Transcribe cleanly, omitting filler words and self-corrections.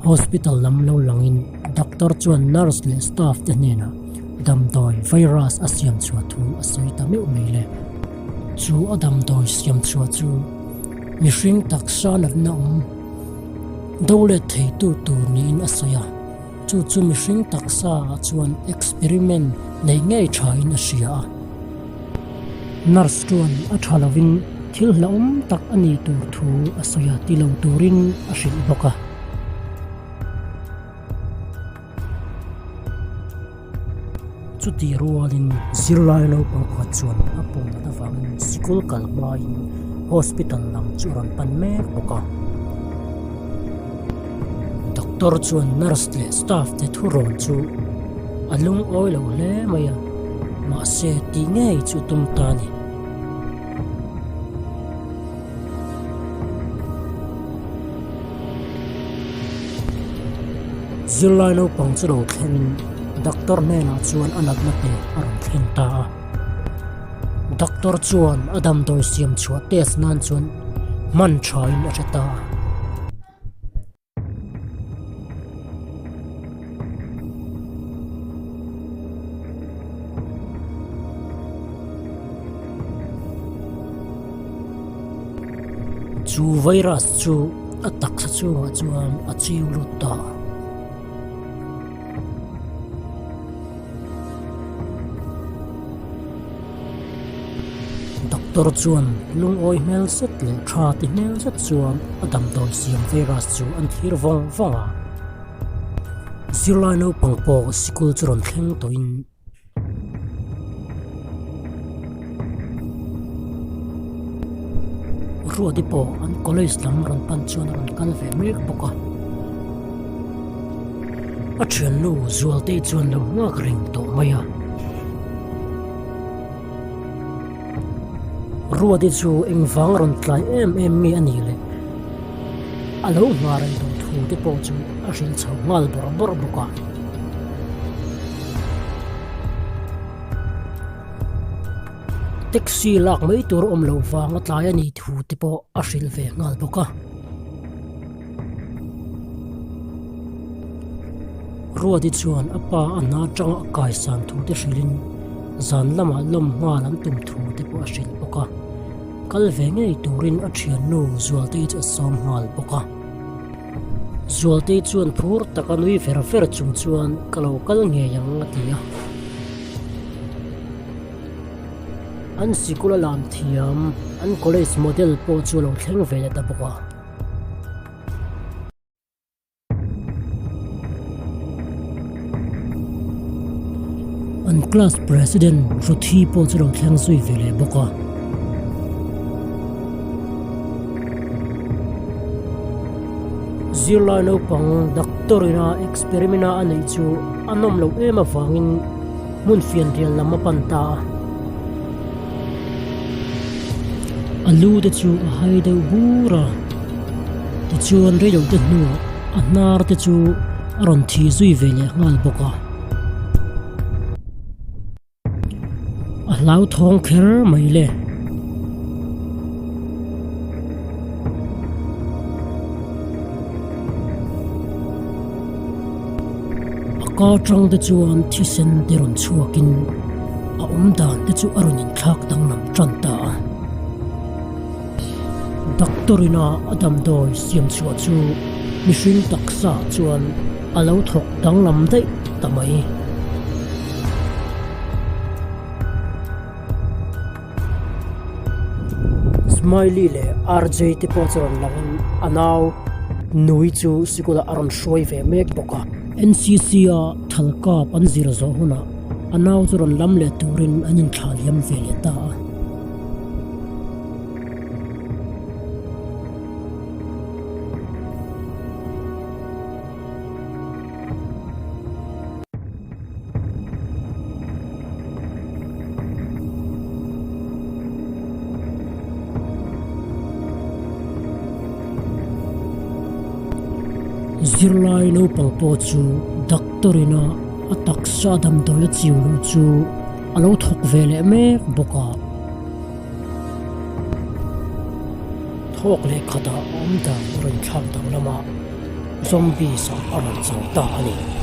Hospital lam lo langin doctor chuan nurse leh staff te hnenah damdawi virus a siam chhuah thu a sawi ta meuh mai le. Chu a damdawi siam chhuah chu mihring taksa natna awm do let theitu tur niin a sawi a, chu chu mihring taksa ah chuan experiment nei ngei thain a hria a. Nurse chuan a tha lovin thil hlauhawm tak a ni tur thu a sawi a ti lo turin a hrilh bawk a. Chuti rualin zirlai naupang pakhat chuan a pawm nat avangin sikul kal hmain hospital lam chu a rawn pan mek bawk a. Doctor chuan nurse leh staff te thurawn chu a lungawi lo hle mai a, mahse tih ngei chu a tum ta a ni. Zirlai naupang chu lo thlengin doctor hnenah chuan a natna te a rawn thlen ta a. Doctor chuan a damdawi siam chhuah test nan chuan hman thain a hre ta a. Chu virus chu a taksa chungah chuan a chiu lut ta. Doctor chuan lungawi hmel zet leh tha ti hmel zet chuan a damdawi siam virus chu an thlir vawng vawng a. Zirlai naupang pawh sikul chu rawn thleng tawhin Ruati pawh an college lam rawn pan chuan a rawn kal ve mek bawk a. A thiannu Zualtei chuan lo nghak reng tawh mai a. Ruati chu engvang rawn tlai em em nge a nih le? A lo nghah reng tawh thu te pawh chu a hrilh chho nghal bawrh bawrh bawk a. Taxi lak mai tur awm loh vang a tlai a nih thu te pawh a hrilh ve nghal bawk a. Ruati chuan a pa a hna atanga a kaisan thu te hrilhin zan lamah lawm nghal an tum thu te pawh a hrilh bawk a. Kal ve ngei turin a thiannu Zualtei chu a sawm nghal bawk a. Zualtei chuan phur taka nui ver ver chung chuan ka lo kal ngei ang a ti a. An sikul a lam thiam, an college model pawh chu a lo thleng ve leh ta bawk a. An class president Ruthi pawh chu lo thleng zui ve leh bawk a. Zirlai naupang doctor ina experiment a a neih chu a nawm loh em avangin hmun fianrial lam a pan ta a. A lu te chu a hai deuh bur a, tichuan reilo te hnuah a hnar te chu a rawn thi zui ve leh nghal bawk a. A hlauthawng kher mai le. A ka tang te chuan thisen te rawn chhuakin a awm dan te chu a rawn inthlak danglam tan ta a. Doctor ina a damdawi siam chhuah chu mihring taksa chuan a lo thawk danglam daih ta mai. Smiley leh RJ te pawh chu rawn langin a nau nui chu sikulah a rawn hruai ve mek bawk a. NCC a thal kap an zir zawh hunah a nau chu rawn lam leh turin an inthlah liam ve leh ta a. Zirlai naupang pawh chu doctor ina a taksa damdawi a chiu luh chu a lo thawk ve leh mek bawk a. Thawk leh khatah a awm dan a rawn thlak dang lamah. Zombies ah a rawn chang ta a ni.